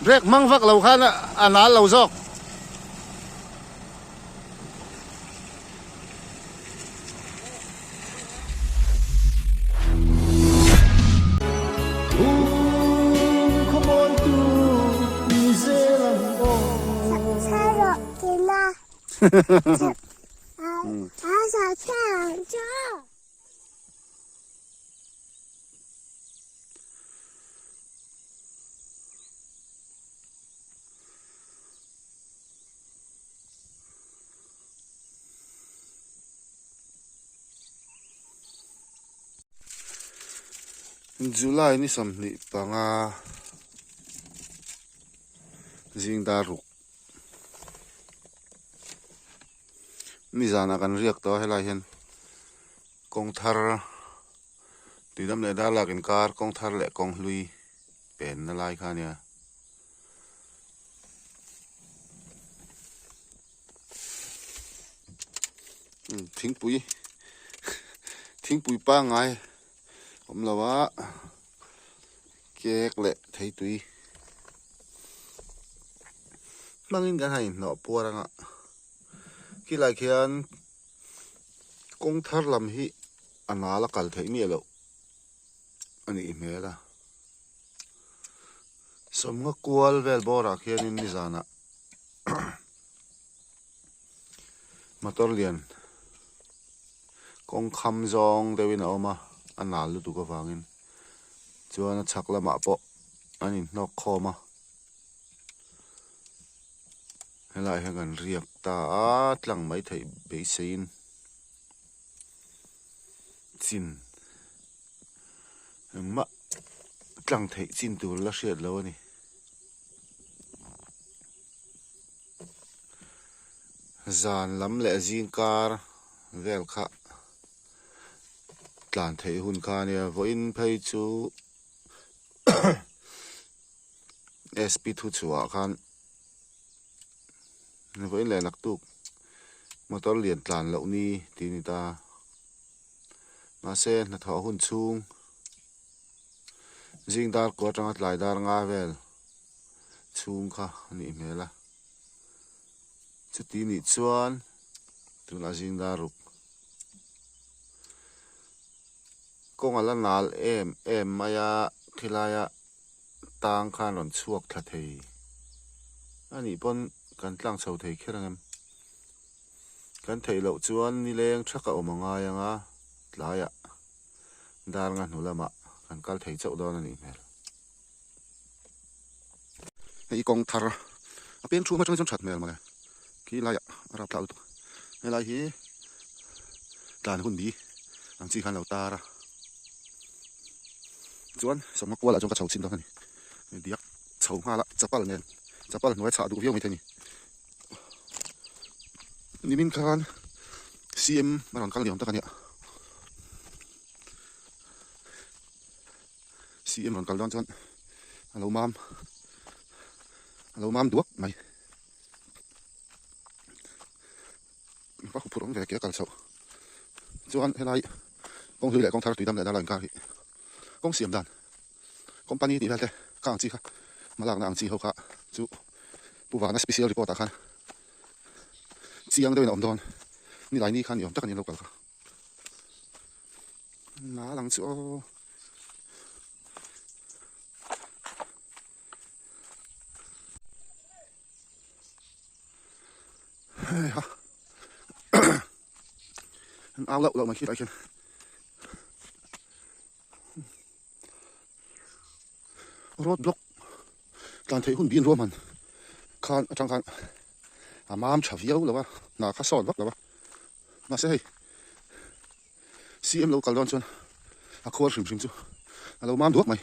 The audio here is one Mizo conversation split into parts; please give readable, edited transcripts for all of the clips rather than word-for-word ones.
Brake hmang vak lo khan a nal lo zawk. July ni 25 zing dar ruk nizanah kan riak tawh a helai hian kawng thar Tuidam leh dar lak inkar kawng thar leh kawng hlui penna lai kha a nia. Thingpui thingpui pangngai awm lo a cake leh theitui hmangin kan han inhnawh puar anga khilai khian kawng thar lam hi a nal a kal theih miah loh a nih hmel a sawmnga kual vel bawrah khianin nizanah motor lian kawng kham zawng deuhin a awm a a nal lutuk avangin chuan a chhak lamah pawh an inhnawk khawm a helaiah hian kan riak ta a tlang mai theih beiseiin. Chin engmah tlang theih chin tur la hriat lo a ni. Zan lam leh zing kar vel kha tlan theih hun kha a nia vawiin phei chu SP thu chhuah ah khan vawiin leh naktuk motor lian tlan loh ni tih a ni ta mahse hnathawh hun chhung zing dar kawr atanga tlai dar nga vel chhung kha a nih hmel a chuti nih chuan tunah zing dar ruk kawng a la nal em em mai a khilai a. Tang khan rawn chhuak thla thei a nih pawn kan tlang chho thei kher ang em? Kan theih loh chuan nileng thak a awm a ngai ang a, tlaiah dar nga hnu lamah kan kal thei chauh dawn a nih hmel. Hei kawng thar a peng thu atang chuan that hmel mawle khi laiah a rap thlak lutuk helai hi tlan hun bi ang chi khan lo tar a. Chuan sawmnga kualah chuan ka chho chhin dawn a ni. Diak chho nghal a chapal nen chapal hnuai chhah duh viau maithei a ni. Nimin khan CM a rawn kal ni awm tak a nia. CM rawn kal dawn chuan a lo mam a lo mam duak mai. Ka huphurh awm ve ke a kal chhoh chuan helai kawng hlui leh kawng thar tui dam leh dar inkar hi kawng siam dan company tih vel te kha ang chi kha hmalakna ang chi ho kha chu Pu Vana special report ah khan chiang deuhin a awm dawn nilai ni khan ni awm tak a ni an lo kal kha na lang chu aw. Hei ha an au loh loh mai khi lai khian road block tlan theih hun bin ruahman khan atang khan a mam tha viau lo a hna kha sawt vak lo a mahse hei CM lo kal dawn chuan a khuar hrim hrim chu a lo mam duak mai.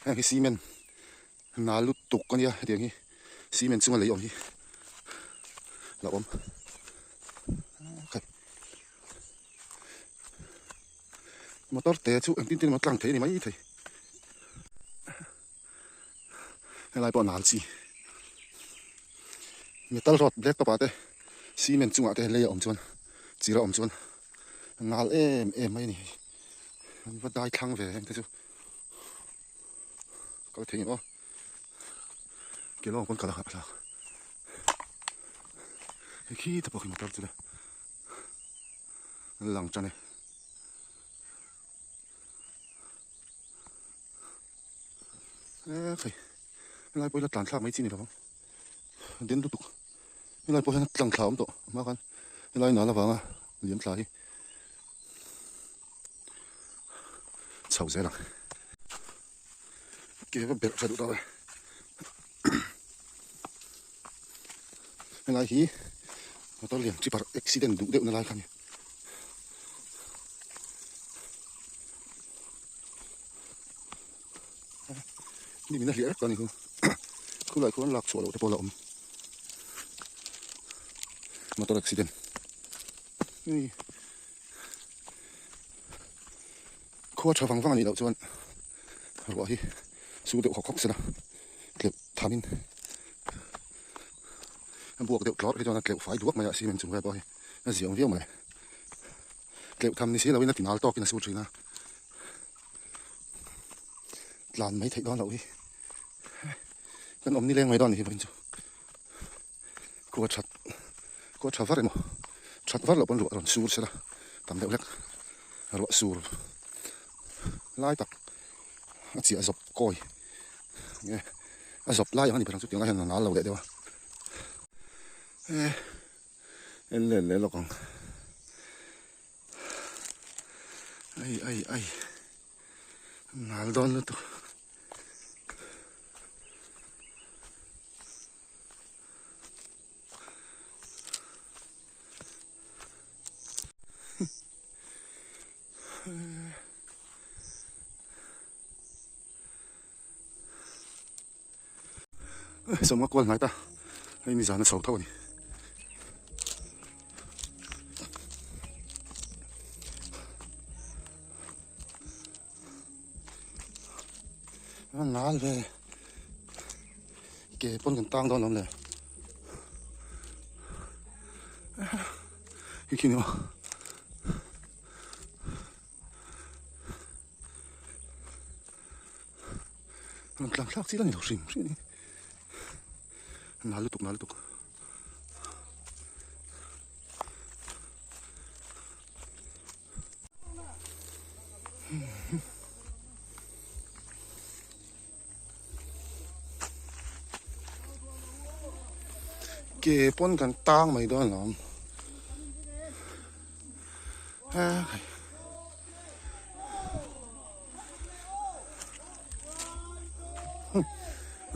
Heng hi cement nal lutuk a nia hetiang hi cement chunga lei awm hi la awm khai motor te chu engtin tin emaw tlang thei a ni mai thei helai pawh nal chi metal rod black top ah te cement chungah te lei a awm chuan chir a awm chuan nal em em mai a ni. An va dai thlang ve heng te chu. Kal thei ngei aw. Ke lawng pawn kal a thlak. Hei khi te pawh khi motor chu le an lang tan e. E khai helai pawh hi la tlan thlak mai chi ni lovang den lutuk helai pawh hian a tlang thla a awm tawh a hma khan helai nal avanga liam thla hi chho zel ang ke va berh tha duh tawh e helai hi motor lian chi parh accident duh deuh na lai kha a ni. Ni min a hliah vek tawh a ni khu khulai khuan lak chhuah loh te pawh a la awm motor accident hei khua tha vang vang a nih loh chuan ruah hi su deuh hawk hawk se la tleuh thamin a buak deuh tlawrh hi chuan a tleuh fai duak mai a cement chung vel pawh hi a ziang viau mai tleuh tham ni si loin a ti nal tawkin a sur thin a. Tlan mai theih dawn loh hi kan awm nileng mai dawn ni hi vawiin chu khua that khua tha var emaw that var loh pawn ruah rawn sur sela tam deuh hlek ruah sur lai tak a chiah zawp kawi nge a zawp lai ang a ni ber ang chu tiang lai hian a nal lo leh deuh a e en let leh lawk ang. Ai ai ai nal dawn lutuk. Sawmnga kual hnai ta hei nizan a chho tho a ni. A nal ve ke pawn kan tang dawn awm le hi khi ni maw. Rawn tlang thlak chiah a ni lo hrim hrim a ni. Nal lutuk nal lutuk. Ke pawn kan tang mai dawn alawm.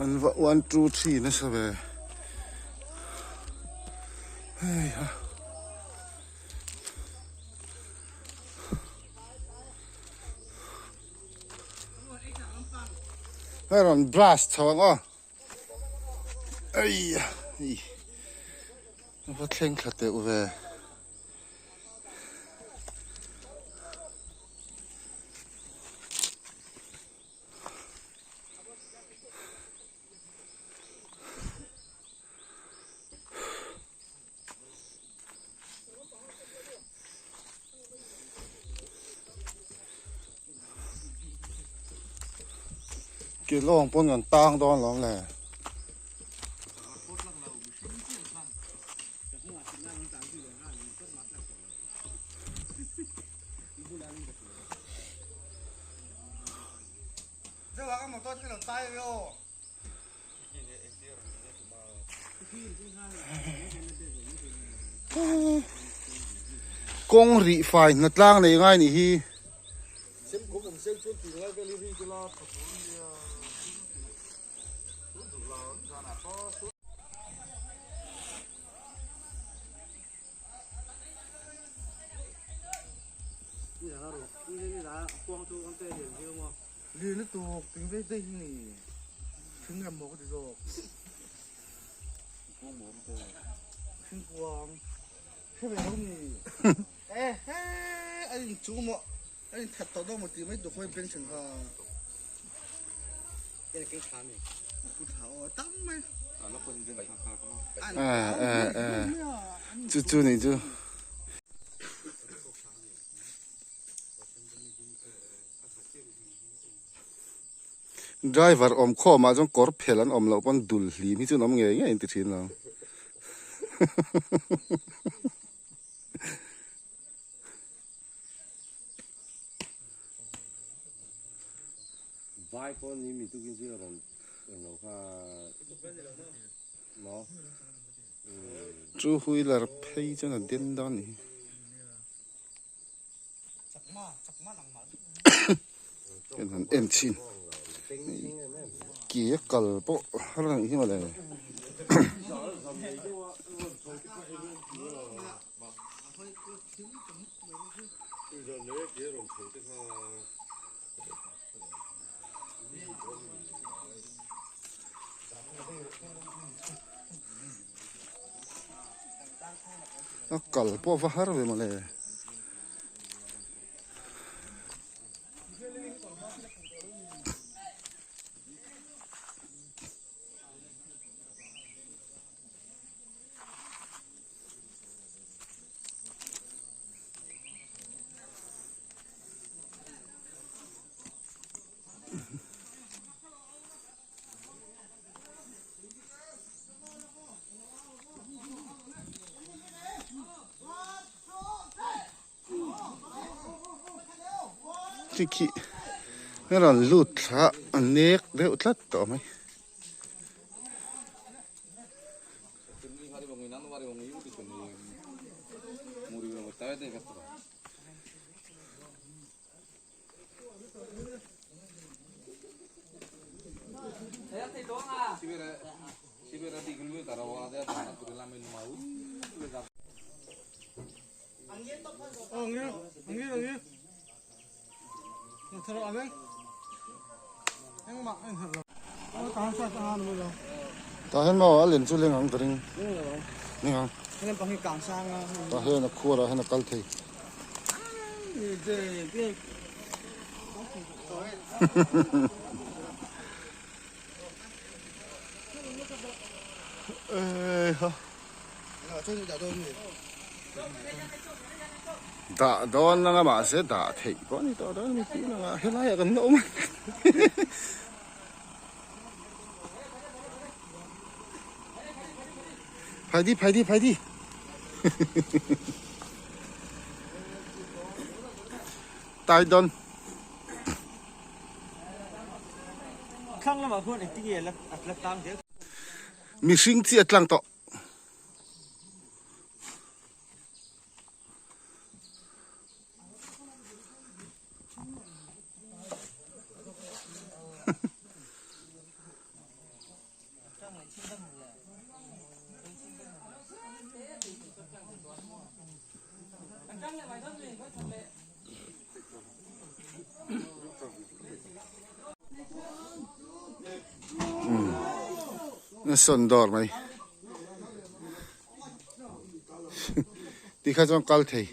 An va 1 2 3 nasa ve hei ha hei rawn blast chho ang aw ei ei va thleng thla teuh ve. Ke lawng pawn kan tang dawn lawm le. Kawng rih fai hna tlang nei ngai nih hi. Chu chu nih chu. Driver awm khawm ah chuan kawr phel an awm loh pawn dul hlim hi chu an awm ngei ngei an ti thin lo. Vai pawh ni mi tukin chu rawn lo kha maw. Two wheeler phei chuan a den dawn a ni hi. Kan han en chhin ke a kal pawh har a nih hi mawle. A kal pawh va har ve mawle. Khi khi a rawn lut thla a nek deuh tlat tawh mai. Tah hian maw a len chu leng ang ka ring leng ang tah hian a khuar ah hian a kal thei. Dah dawn anga mahse dah theih pawh a ni tawh dawn a ni tih lang ah helai ah kan la awm a Phaidi phaidi phaidi Tai dawn. Thlang lamah khuan engtin nge a la tlang zel. Mihring chi a tlang tawh. Sawn dawr mai tikha chuan kal thei.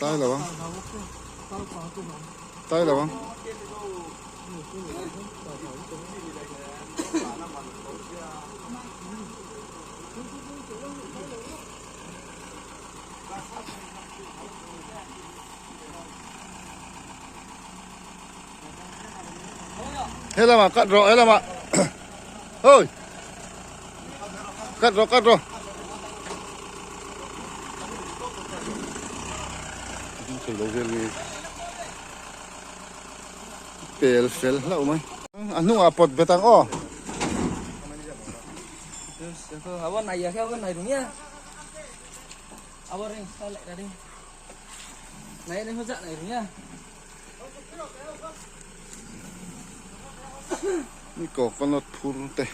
Tai lo ang tai lo ang Helamah cut rawh helamah oi cut rawh cut rawh thei lo vel nge pel fel hlauh mai a hnungah pawt bet ang aw. Ni coconut phur te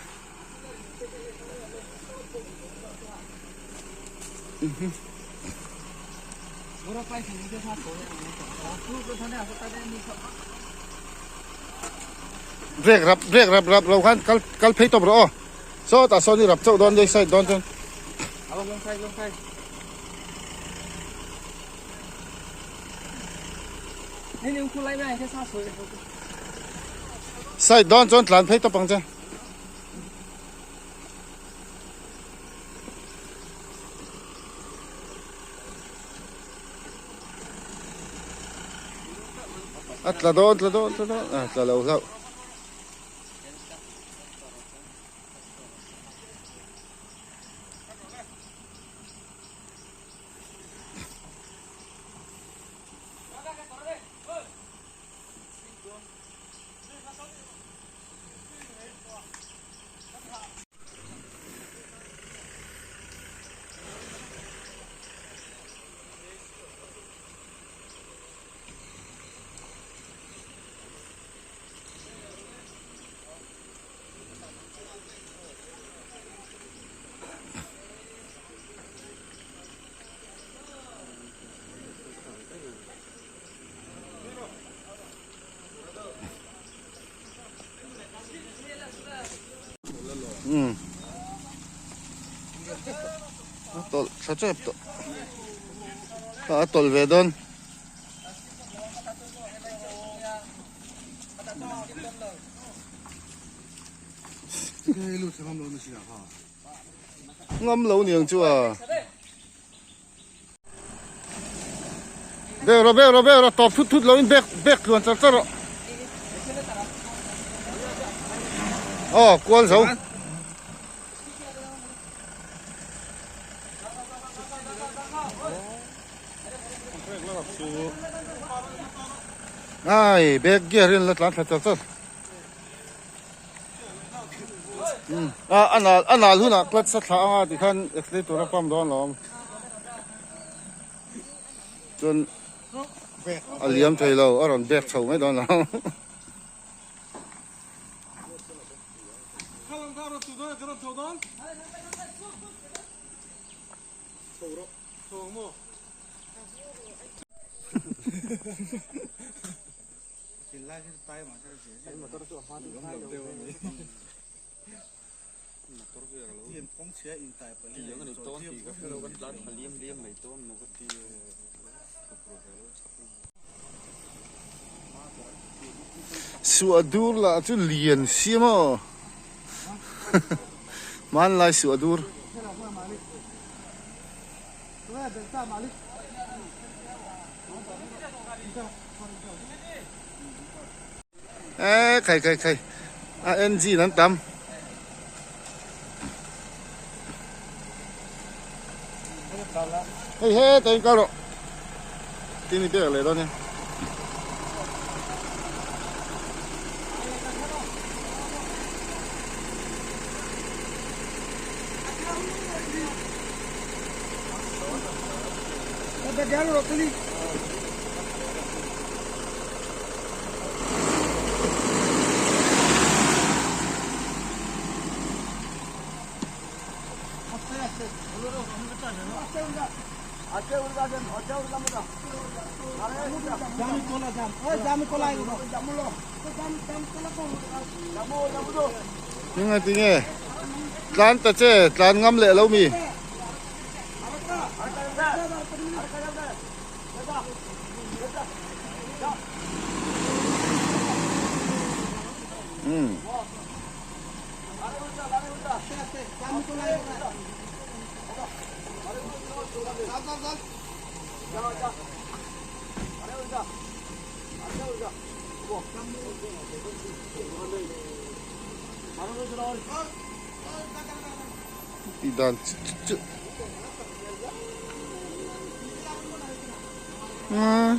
Brake rap brake rap rap lo khan kal kal phei tawp rawh aw sawtah sawn i rap chauh dawn nia side dawn chuan. Side dawn chuan tlan phei tawp ang che. A tla dawn tla dawn tla dawn a tla lo hlauh. Umm a tawlh tha tep tawh a tawlh ve dawn. Ngam lo niang chu a. Bek rawh bek rawh bek rawh tawp thut thut lo in bek bek tluan char char rawh. Aw kual zo. Ai bek gear in la tlan thla char char. A a nal a nal hunah clutch a thlah anga tikhan accelerator a pump dawn lo awm chuan a liam thei lo a rawn back chho mai dawn lo. Suah dur lah chu lian si maw hmanlai suah dur. Eee khai khai khai a engine an tam hei hetah in kal rawh tin i pek leh dawn nia. Tinge tinge tlan ta che tlan ngam leh lo mi. Umm. Tih dan chu umm.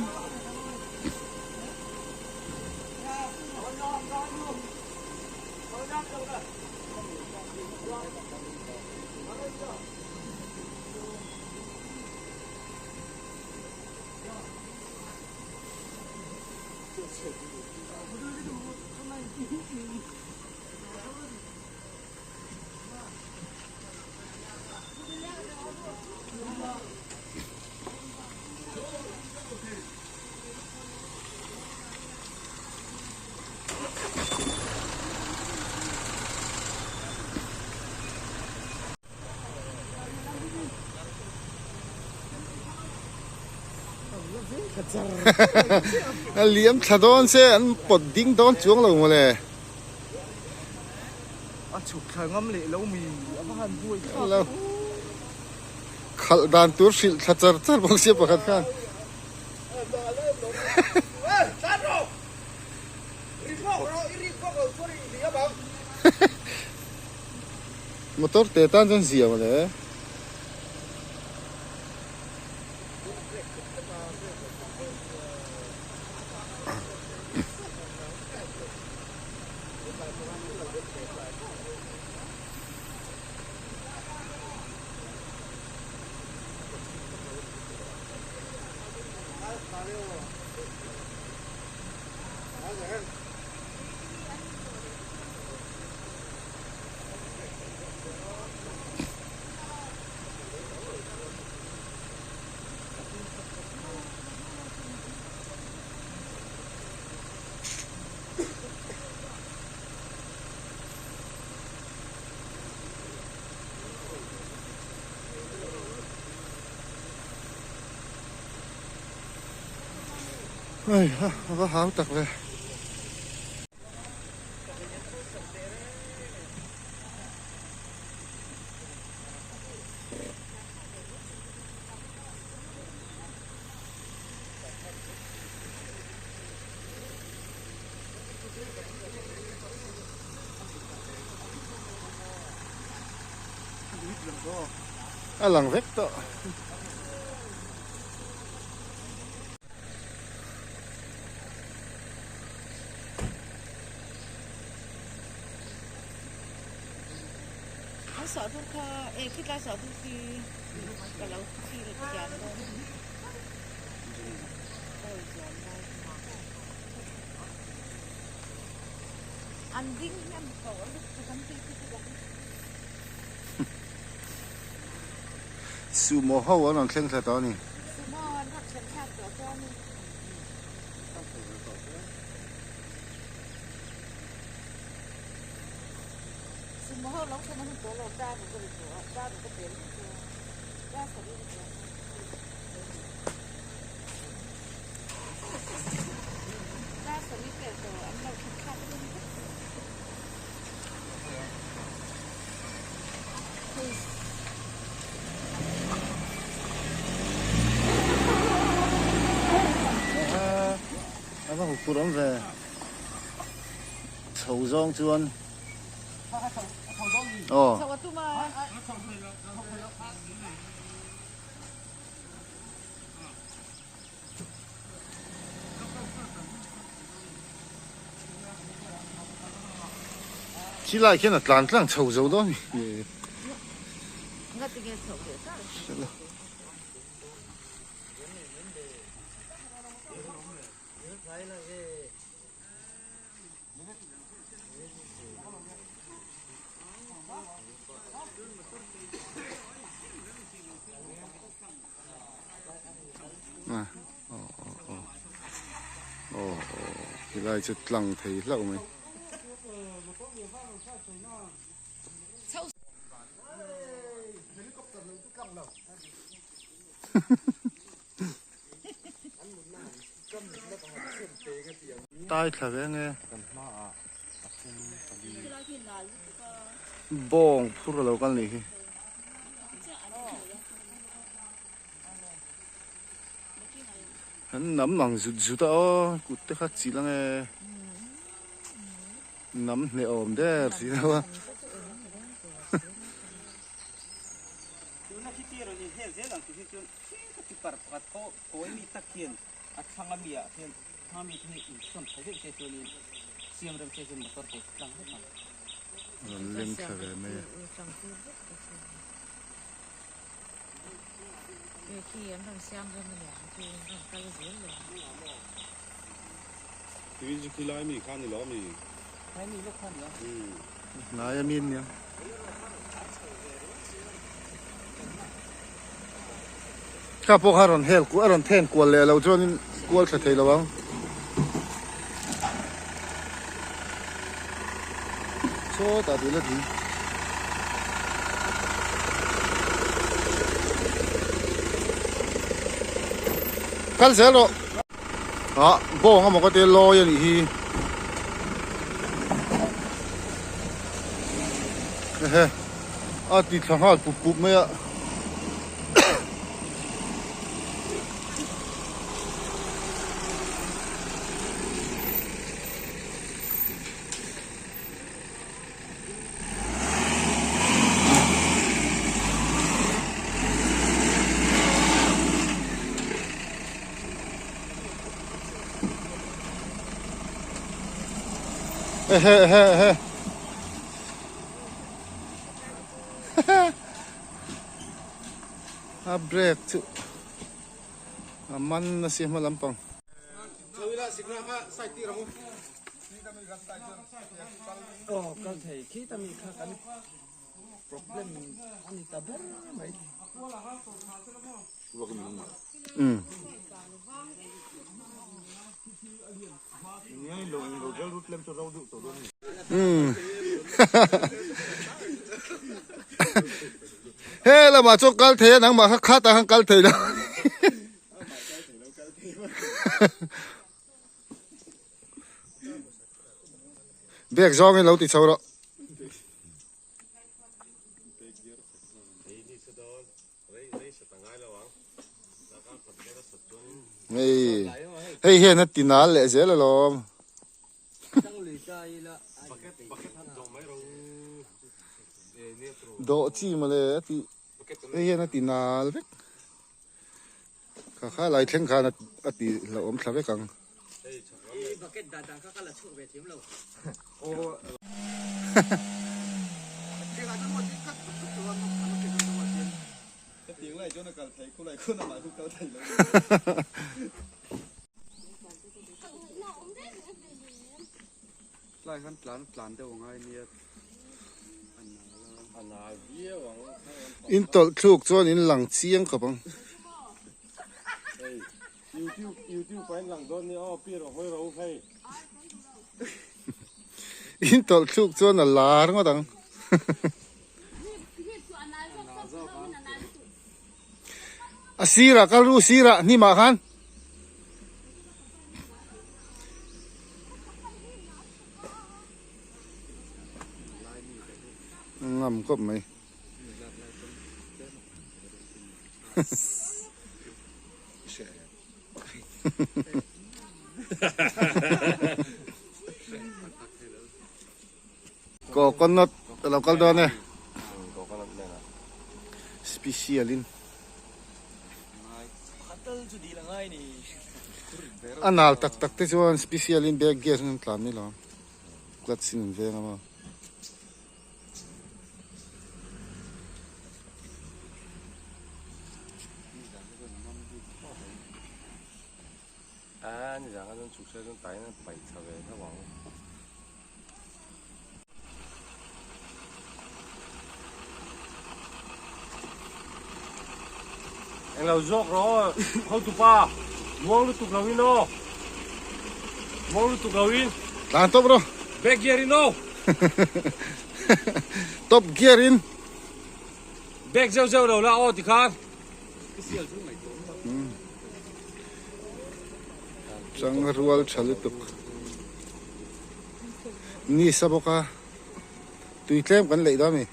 A liam thla dawn se an pawt ding dawn chuang lo mawle. A chhuk thla ngam leh lo mi a va han buai thlak lo. Khalh dan tur hrilh thla char char bawk sia pakhat khan. Motor te tan chuan zia mawle. Hei ha a va hau tak ve. A lang vek tawh. An sah dur kha e khitlai sah dur khi ka lo thlir thiam dawn awi zuam lai an ding hian ko a lut chu kan tih chu chu Sumo ho an rawn thleng thla tawh a ni. Sumo an rawn thlen thlak tawh chuan Sumo ho lo thlen a hun tawh lo dar ruk a ri tawh a dar ruk a pel vek tawh a dar sarih a ri tawh a. Dar sarih pel tawh an lo thlen thlak dawn vek tawh. A va huphurh awm ve. Chho zawng chuan aw. Khi lai khian a tlan tlang chho zo dawn a ni. Helai chu tlang thei hlauh mai. Tai thla ve nge. Bawng phur a lo kal nih hi. An nam ang zut zut a aw kut te kha chilh ange nam hneh awm der si lo a. Tuna khi ti rawn inhel zel ang tih hi chuan khi ka ti par pakhat pawh kawi mi tak hian a thlang a mi ah hian hma mi te hi insawn tha deuh se chuanin siam rem se chuan motor pawh tlang vek ang. Rawn leng thla ve mai a. Tui chu khilai mi kha ni lo mi. Lai mi lawk kha ni a. Lai a mi nia. Kha pawh kha rawn hel a rawn then kual leh lo chuanin kual thla thei lo ang. Sawtah tih la ding. Kal zel rawh. Ah bawng amaw ka tia lawi a nih hi. Ehe a ti thla nghal pup pup mai a. Ehe ehe ehe a brake chu a man nasi hma lampang. Aw kal thei khi ta mi kha kan problem a ni ta ber mai. Um. Um. He lamah chuan kal thei a nangmah kha khatah khan kal thei lo. Bag zawngin lo ti chho rawh. Hei hei hian a ti nal leh zel alawm. Dawh chi mawle a ti hei hian a ti nal vek. Kha kha lai thleng khan a ti hlauhawm thla vek ang. In tawlh thluk chuan in lang chiang khawp ang. In tawlh thluk chuan a lar ngawt ang. A sirah kal ru sirah hnimah khan. Ngam khawp mai. Coconut a lo kal dawn e. Special in. A nal tak tak te chuan special in back gear an tlan mai lo. Clutch in an veng a maw. A ni zang a chuan chhuk se chuan tai in a paih thla ve hlauh ang. Englo zawk rawh aw hotupa muang lutuk lo in aw muang lutuk lo in. Tlan tawp rawh. Back gear in aw. Top gear in. Back zeuh zeuh lo la aw tikhan. Chang rual tha lutuk. Ni sa bawk a tui tlem kan leih dawn a ni.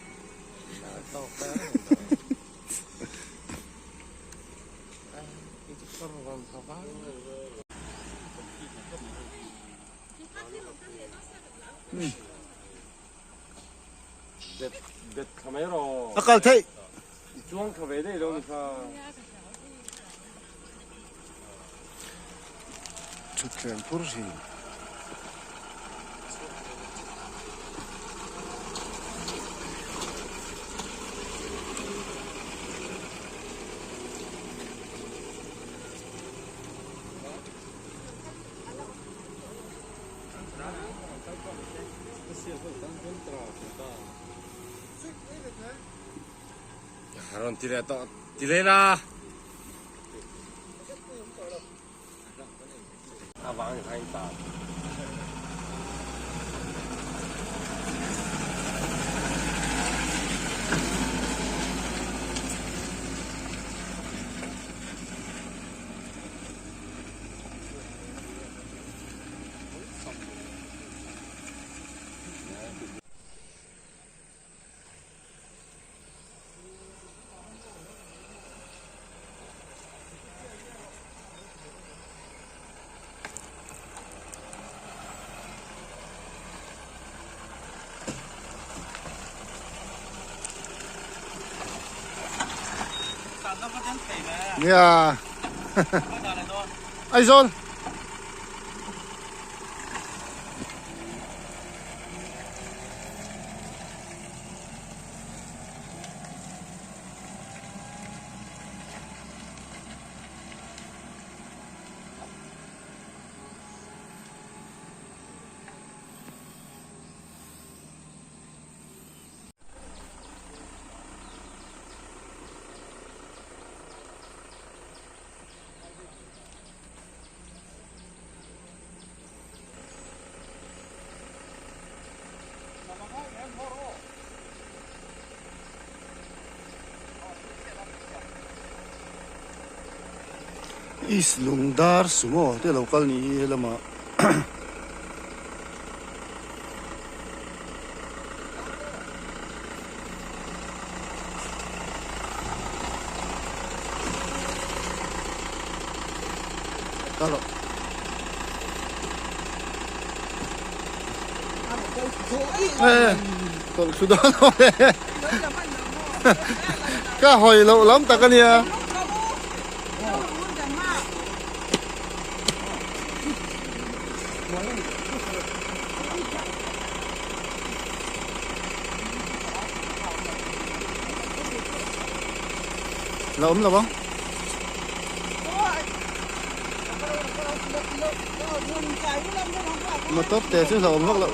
A kal theih. Thutthleng phur thin. Rawn ti leh tawh ti leh la. A vang kha in tlan. Nia Aizawl. East Lungdar Sumo te lo kal ni hi helama Kalo. Tawlh thlu dawn lo e. Ka hawi loh lam tak a nia. La awm lo ang. Motor te chu hlauhawm vak loh.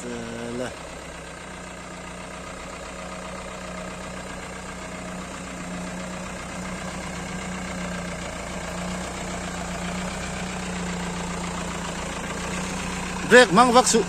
Sele. Brake hmang vak suh.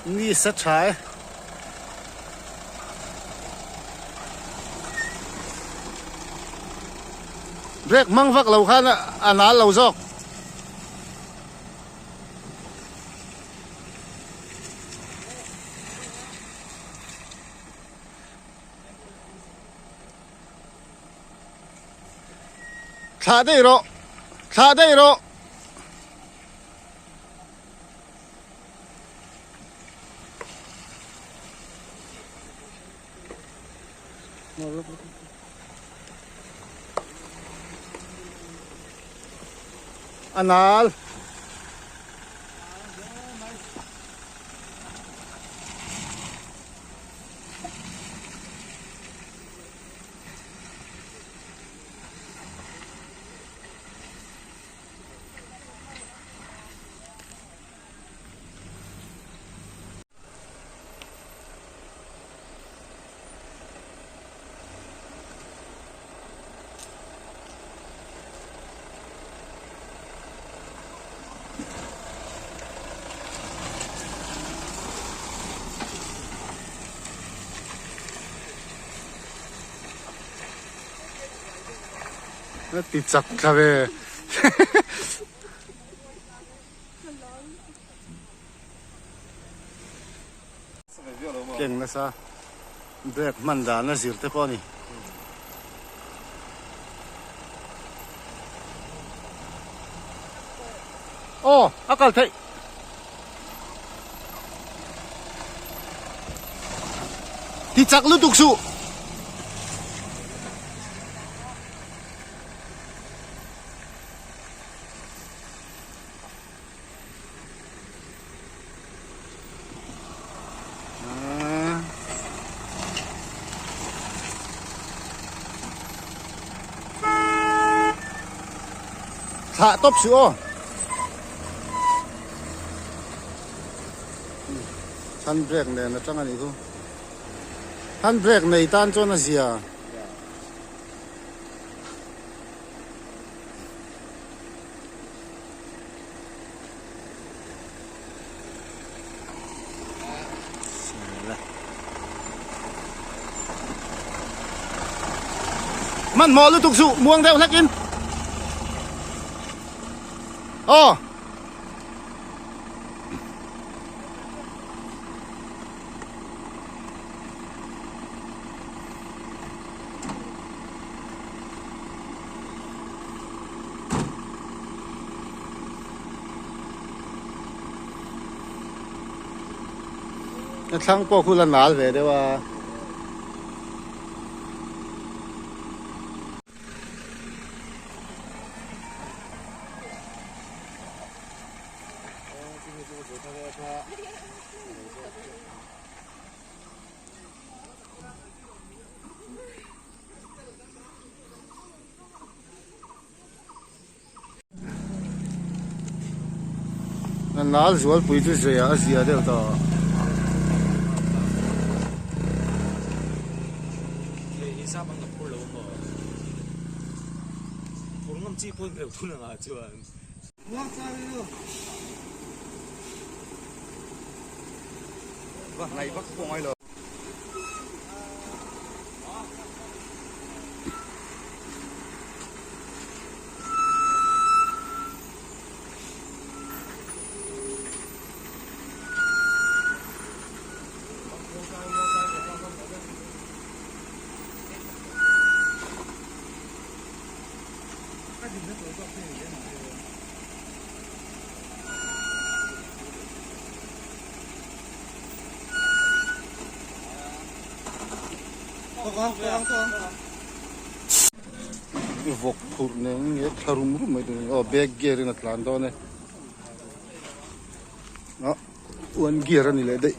Ni sa tha e. Brake hmang vak lo khan a nal lo zawk. Thlah daih rawh. Thlah daih rawh. A nal. A ti chak thla ve. Keng nasa brake hman dan a zir te pawh a ni. Aw a kal theih. Ti chak lutuk suh. Thlah tawp suh aw. Hand brake nen atang a nih chu. Hand brake nei tan chuan a zia. Hmanhmawh lutuk suh muang deuh hlek in. Aw. A thlang pawh khu la nal ve deuh a. A nal zualpui chu zia a zia deuh tawh. Vawk phurh nen nge thla rum rum mai tur aw back gear in a tlan dawn e ah one gear a ni leh daih.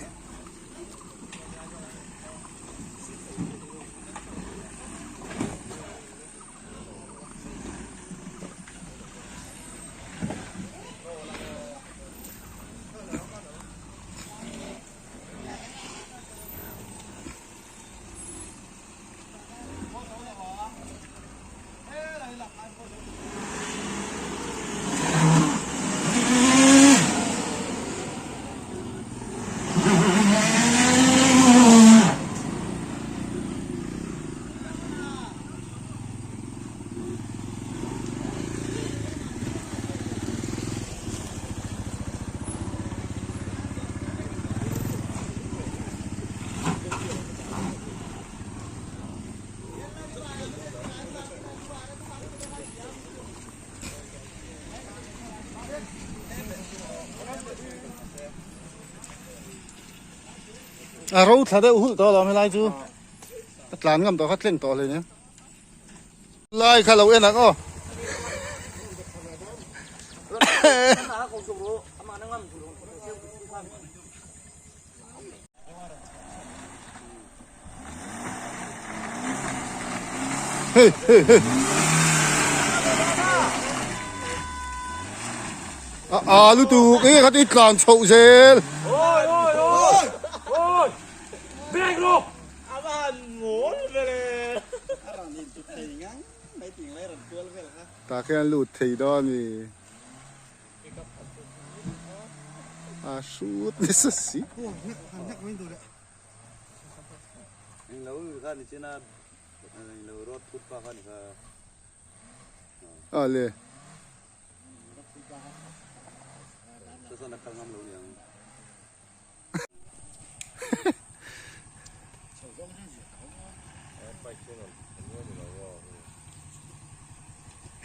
A ro thla deuh hulh tawh alawm helai chu. A tlan ngam tawh kha tleng tawh hleinem. Lai kha lo en ang aw. Hey hey hey. A a lutuk e kha ti tlan chho zel. Oi oi oi. Oi. Bek ro. Tah khian lut thei dawn a ni. A hrut nasa si. A le.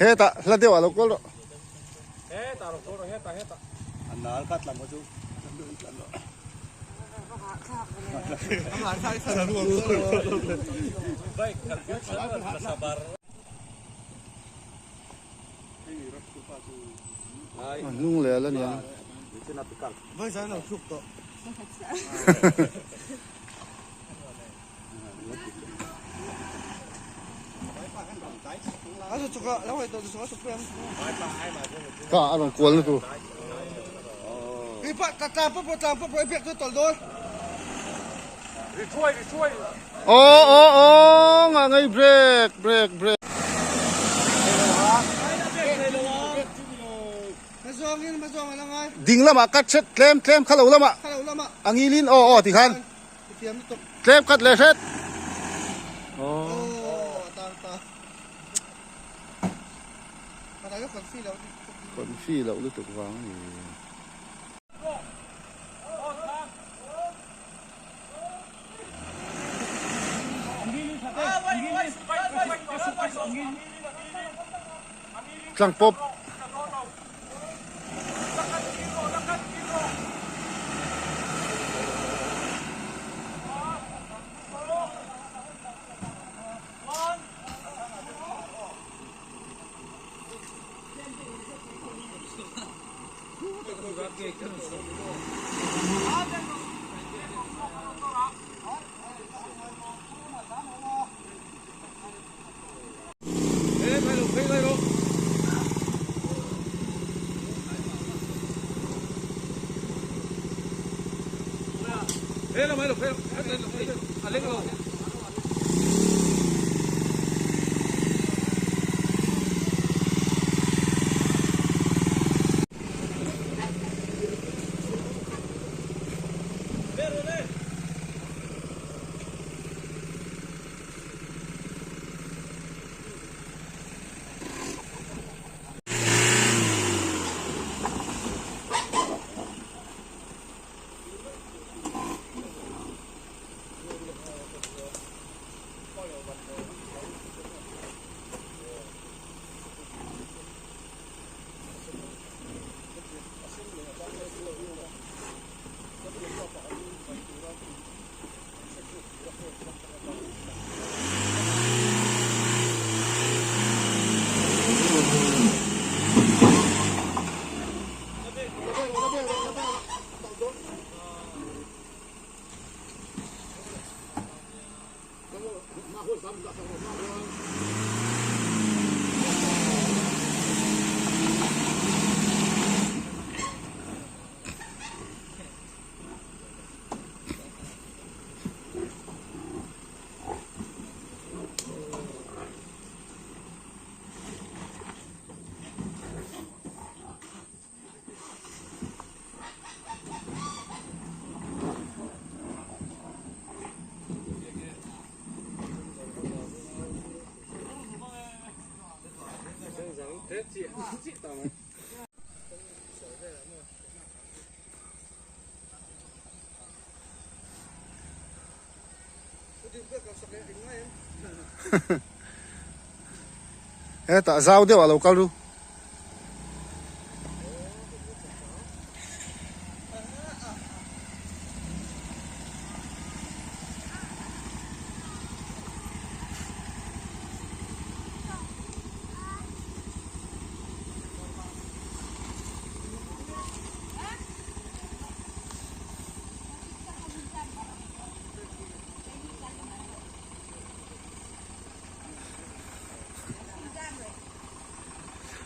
Hetah hla deuh ah lo kawl rawh. A hnung leh ala nia. Ka a rawn kual na tur. Aw aw aw ngah ngei break break break. Ding lamah cut hret tlem tlem kha lo lamah a ngilin aw aw tikhan tlem cut leh hret. Confi loh lutuk vang a ni. Tlang pawp. Hetah zau deuh ah lo kal ru.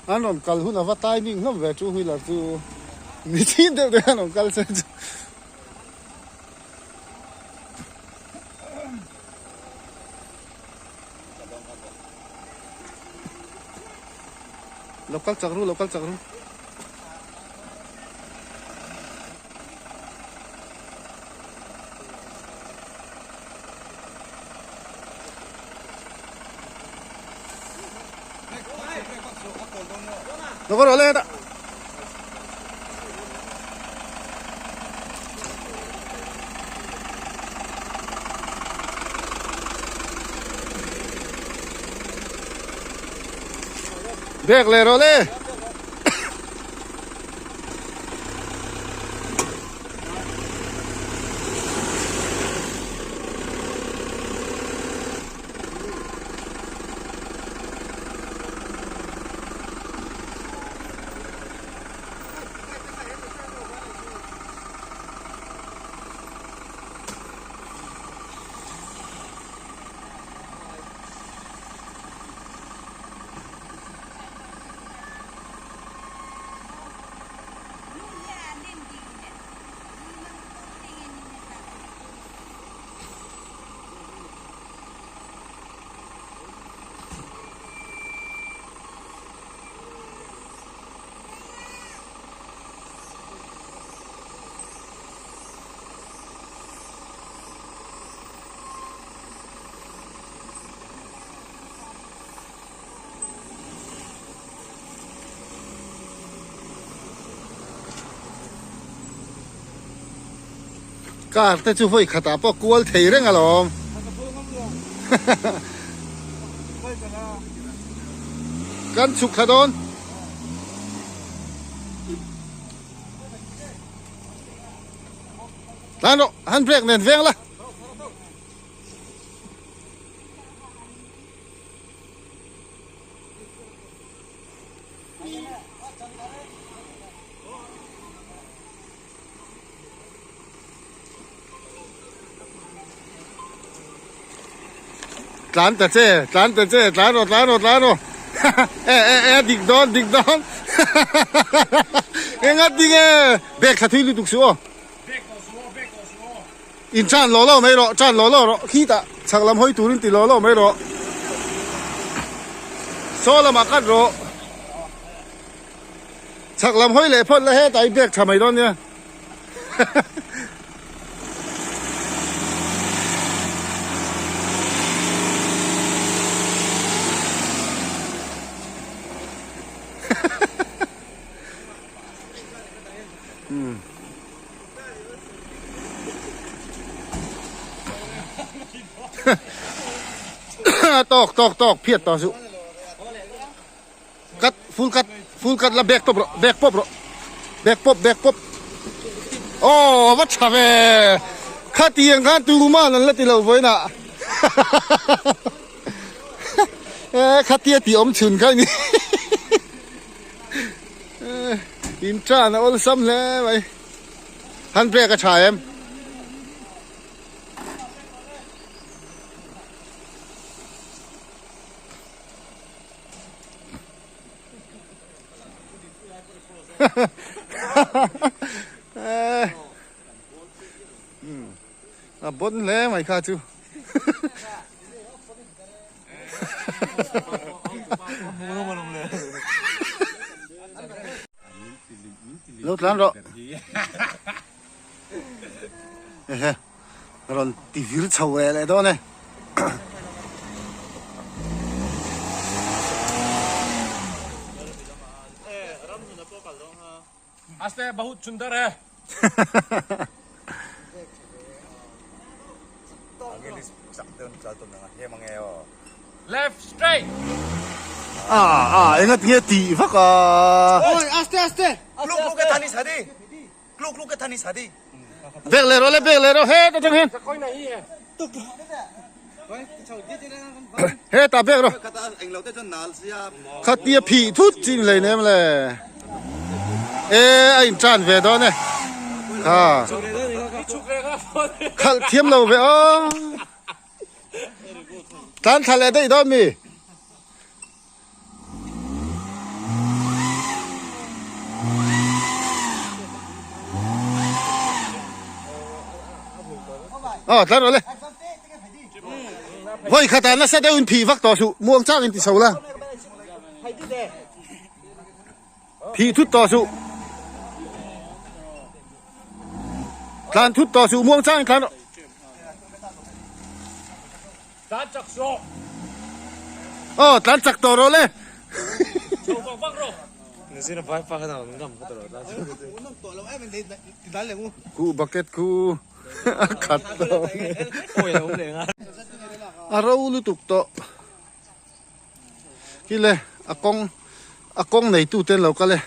An rawn kal hun a va timing hlawm ve two wheeler chu ni chin deuh te an rawn kal se chu. Lo kal chak ru lo kal chak ru. Lo kal rawh le hetah. Bek leh rawh le. Car te chu vawi khatah pawh kual thei reng alawm. Kan chhuk thla dawn. Tlan rawh, hand brake nen veng la. Tlan ta che, tlan ta che, tlan rawh, tlan rawh, tlan rawh. E e e dik dawn, dik dawn. Enga ding e, bag thla thui lutuk suh aw. In chan law law mai rawh, chan law law rawh, khitah chhak lam hawi turin ti law law mai rawh. Saw lamah cut rawh. Chhak lam hawi leh phawt la hetah i bag tha mai dawn nia. Tawk tawk tawk phiat tawh suh. Cut full cut full cut la back pawp rawh back pawp rawh back pawp back pawp aw va tha ve khatiang khan tuman an la ti lo vawiinah e khatia tih awm chhun kha ni in tan a awlsam hle mai hand brake a tha em. A bon hle mai kha chu. Lo tlan rawh. Ehe rawn ti vir chho ve leh dawn e. Aste bahut sundar hai. Left straight. Ah ah enga tinge tih vak a. Oi aste aste. Bek leh rawh le bek leh rawh heta tang hian heta bek rawh khatia phih thut chi ni hlei nem le e a in tan ve dawn e kha khalh thiam lo ve aw tlan thla leh daih dawn mi. Aw tlan rawh le. Vawi khatah nasa deuhin phih vak tawh suh, muang changin ti chho la. Phih thut tawh suh. Tlan thut tawh suh, muang changin tlan rawh. Tlan chak suh. Aw tlan chak tawh rawh le. Chho vak vak rawh. Khu bucket khu a khat tawh a ro lutuk tawh kile a kawng a kawng nei tu te an lo kal e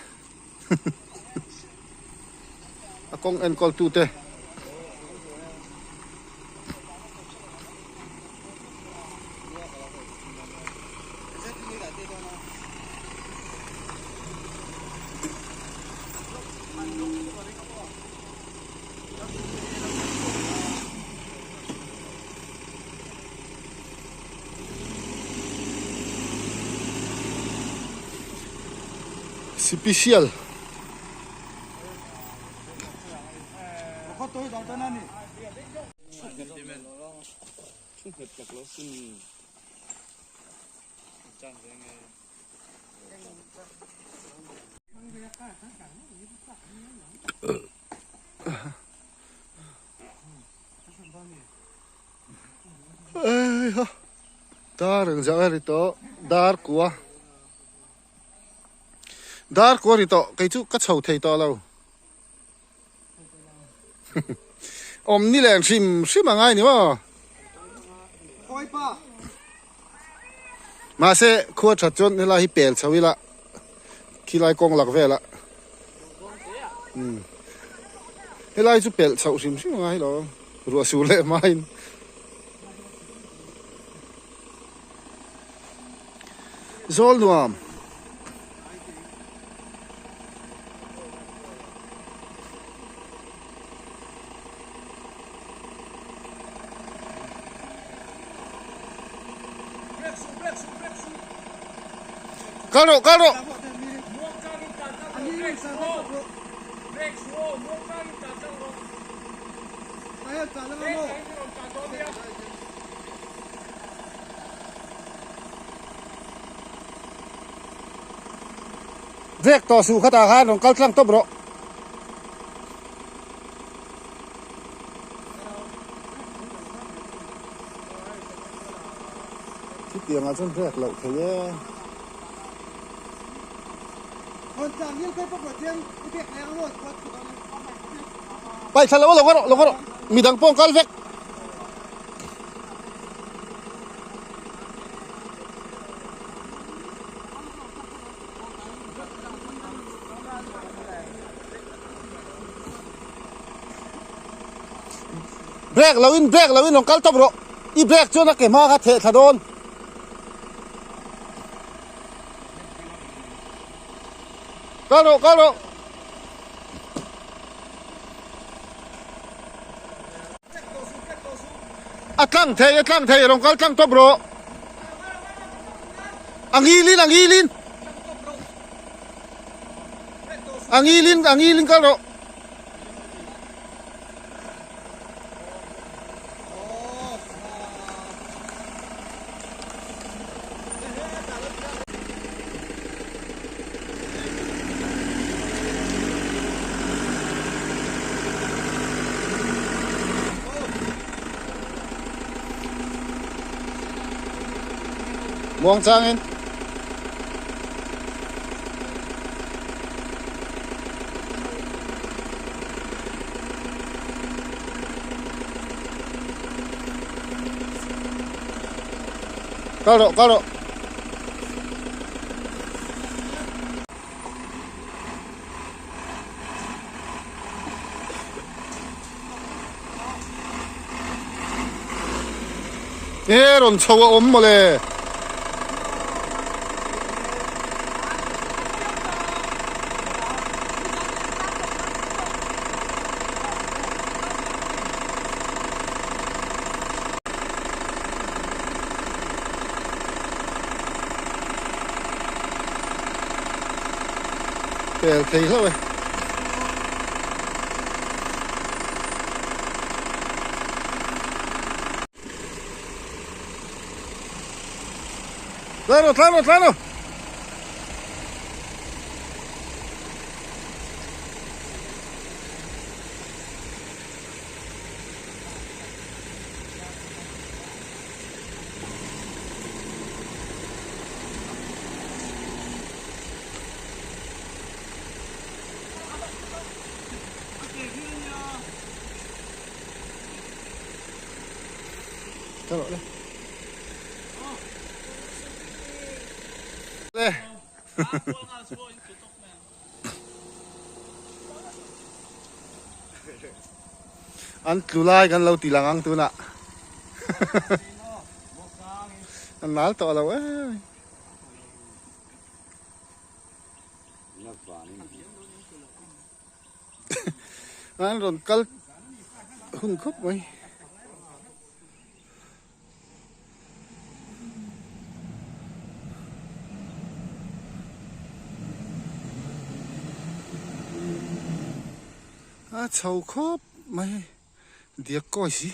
a kawng enkawl tu te. Sipisial. Dar ang zah a ri tawh dar kua dar kua ri tawh kei chu ka chho thei tawh lo awm ni leh hrim hrim a ngai ni maw mahse khua that chuan helai hi pel chho ila khilai kawng lak velah helai chu pelh chhoh hrim hrim a ngai lo ruah sur leh hmain. Zawl nuam. Kal rawh kal rawh. Vek tawh suh khatah khan rawn kal tlang tawp rawh. Chutiangah chuan vek loh thei e. Paih thla lo a lo ngaw rawh lo ngaw rawh midang pawh an kal vek. Brake lo in brake lo in rawn kal tawp rawh i brake chuan a ke hma kha theh thla dawn. Kal rawh kal rawh. A tlang thei a tlang thei rawn kal tlang tawp rawh. A ngilin a ngilin. A ngilin a ngilin kal rawh. Muang changin. Kal rawh kal rawh. E rawn chho a awm mawle. Pel thei hlauh e. Tlan rawh tlan rawh tlan rawh. An tlu lai kan lo ti lang ang tunah an nal tawh lo em. An rawn kal hun khawp mai. A chho khawp mai diak kawi si.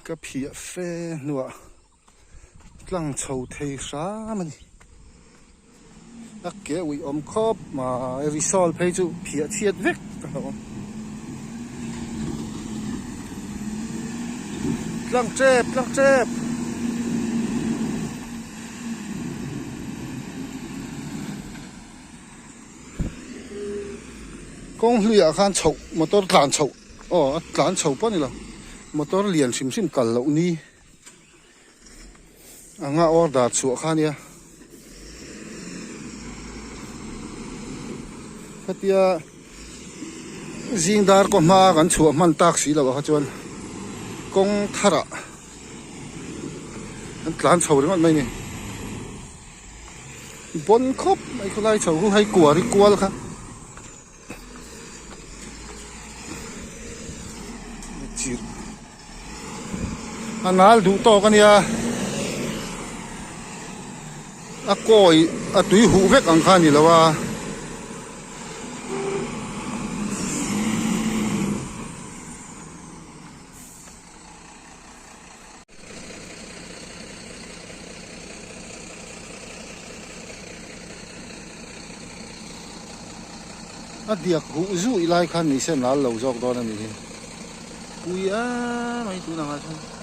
Ka phiah fe hnuah tlang chho thei hram a ni. A ke uih awm khawp mai risol phei chu phiah chhiat vek ka hlauh ang. Tlang tep tlang tep. Kawng hluiah khan chhoh motor tlan chhoh aw a tlan chho pawh a ni lo motor lian hrim hrim kal loh ni anga order chhuah kha ania khatia zing dar kaw hma kan chhuah hman tak si loh ah kha chuan kawng tharah an tlan chho ringawt mai a ni. Bawn khawp mai khawlai chho khu hei kuar i kual kha chirh a nal duh tawk a nia a kawi a tui huh vek ang kha a ni lo a. A diak huh zuih lai khan ni se nal lo zawk dawn a nih hi. Pui em mai tun ang ah chuan.